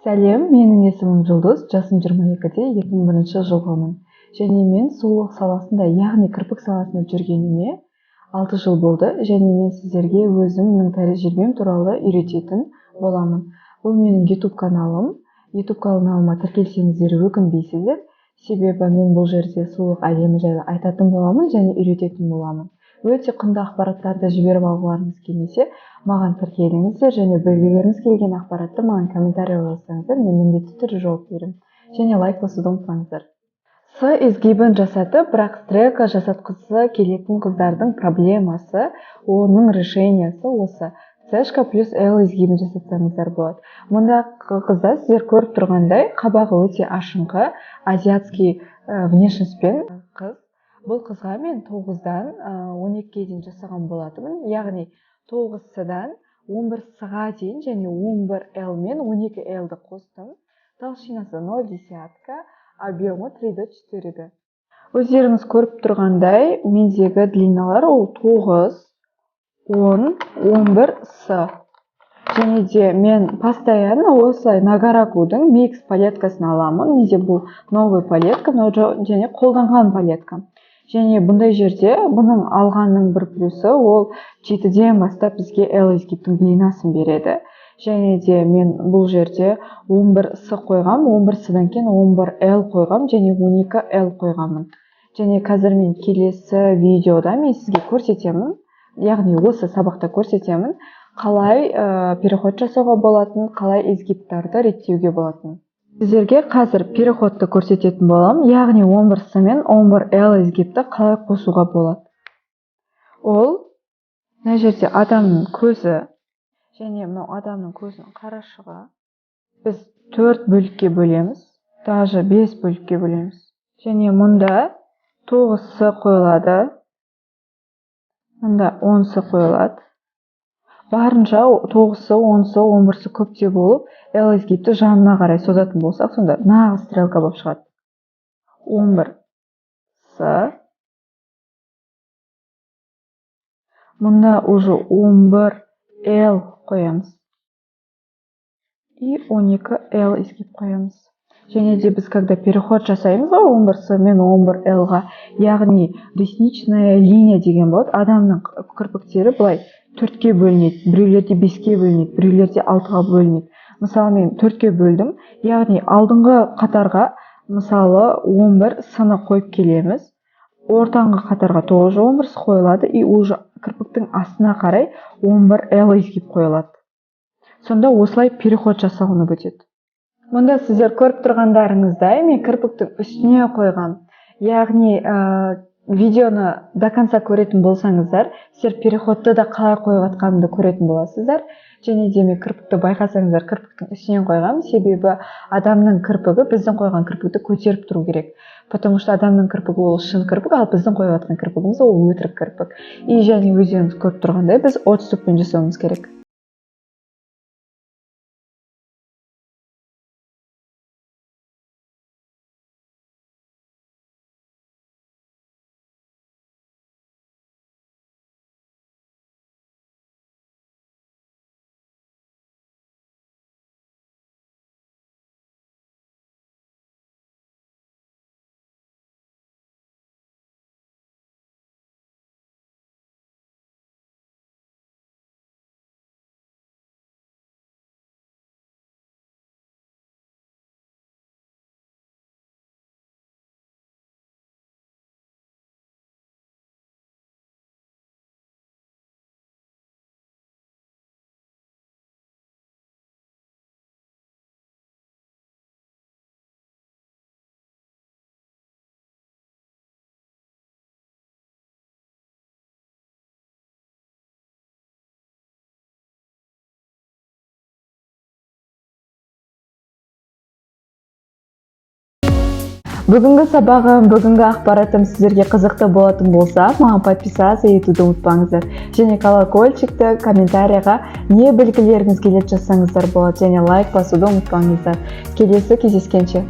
Сәлем, менің есімім Жұлдыз, жасым 22-де, 2001 жылғымын. Және мен сұлулық саласында, яғни кірпік саласында жүргеніме 6 жыл болды, және мен сіздерге өзімнің тәжірибем туралы үйрететін боламын. Бұл менің YouTube каналым. YouTube каналыма тіркелсеңіздер өкінбейсіздер, себебі мен бұл жерде сұлулық әлемі жайлы айтатын боламын және үйрететін боламын. Өте құнды ақпараттарды жіберіп алғыларыңыз келмесе, маған тіркеліңіздер және білгілеріңіз келген ақпаратты маған комментарий жазсаңыздар, мен міндетті түрде жауап беремін. Және лайк басуды ұмытпаңыздар. С изгибін жасатып, бірақ стрелка жасатқысы келетін қыздардың проблемасы, оның решениесі осы. Цешка плюс L изгибін жасатсаңыздар болады. Мұнда қызда сіздер көріп тұрғандай, қабағы өте ашыңқы, азиатский внешностьпен қыз. Бұл қызға мен 9-дан 12-ге дейін жасаған болатынмын. Яғни 9 С-дан 11 С-ға дейін және 11 Л мен 12 Л-ді қостым. Толщинасы ноль десятка, объемы три д четыре д. Өздеріңіз көріп тұрғандай, мендегі длиналар ол 9, 10, 11 С. Және де мен постоянно осылай Нагаракудың микс палеткасын аламын. Менде бұл новый палетка, мынау және қолданған палетка. Және бұндай жерде бұның алғанның бір плюсы, ол 7-ден бастап бізге L изгибтің длинасын береді. Және де мен бұл жерде 11 С қойғам, 11 С-дан кейін 11 Л қойғам және 12 Л қойғанмын. Және қазір мен келесі видеода мен сізге көрсетемін, яғни осы сабақта көрсетемін, қалай переход жасауға болатын, қалай изгибтарды реттеуге болатын. Сіздерге қазір переходты көрсететін боламын, яғни 11 С мен 11 Л изгибті қалай қосуға болады. Ол мына жерде адамның көзі және мынау адамның көзінің қарашығы. Біз 4 бөлікке бөлеміз, даже 5 бөлікке бөлеміз. Және мұнда 9 С қойылады, мұнда 10 С қойылады. Барынша 9 С, 10 С, 11 С көптеу болып, L изгибті жанына қарай созатын болсақ, сонда нағыз стрелка болып шығады. 11 С. Мұнда уже 11 Л қоямыз. И 12 Л изгиб қоямыз. Және де біз, когда переход жасаймыз ғой 11 С мен 11 Л-ға, яғни ресничная линия деген болады. Адамның кірпіктері былай 4-ке бөлінеді, біреулерде 5-ке бөлінеді, біреулерде 6-ға бөлінеді. Мысалы, мен 4-ке бөлдім, яғни алдыңғы қатарға, мысалы, 11 С-ны қойып келеміз. Ортаңғы қатарға тоже 11 С қойылады, и уже кірпіктің астына қарай 11 Л изгиб қойылады. Сонда осылай переход жасалынып өтеді. Мұнда сіздер көріп тұрғандарыңыздай, мен кірпіктің үстіне қойғам. Яғни, видеоны до конца көретін болсаңыздар, сіздер переходты да қалай қойып жатқанымды көретін боласыздар. Және де мен кірпікті байқасаңыздар, кірпіктің үстінен қойғам, себебі адамның кірпігі біздің қойған кірпікті көтеріп тұру керек. Потому что адамның кірпігі ол шын кірпік, ал біздің қойып жатқан кірпігіміз ол өтірік кірпік. И және өздеріңіз көріп тұрғандай, біз отступпен жасауымыз керек. Бүгінгі сабағым, бүгінгі ақпаратым сіздерге қызықты болатын болса, маған подписаться етуді ұмытпаңыздар. Және колокольчикті, комментарийға не білгілеріңіз келеді жазсаңыздар болады, және лайк басуды ұмытпаңыздар. Келесі кездескенше.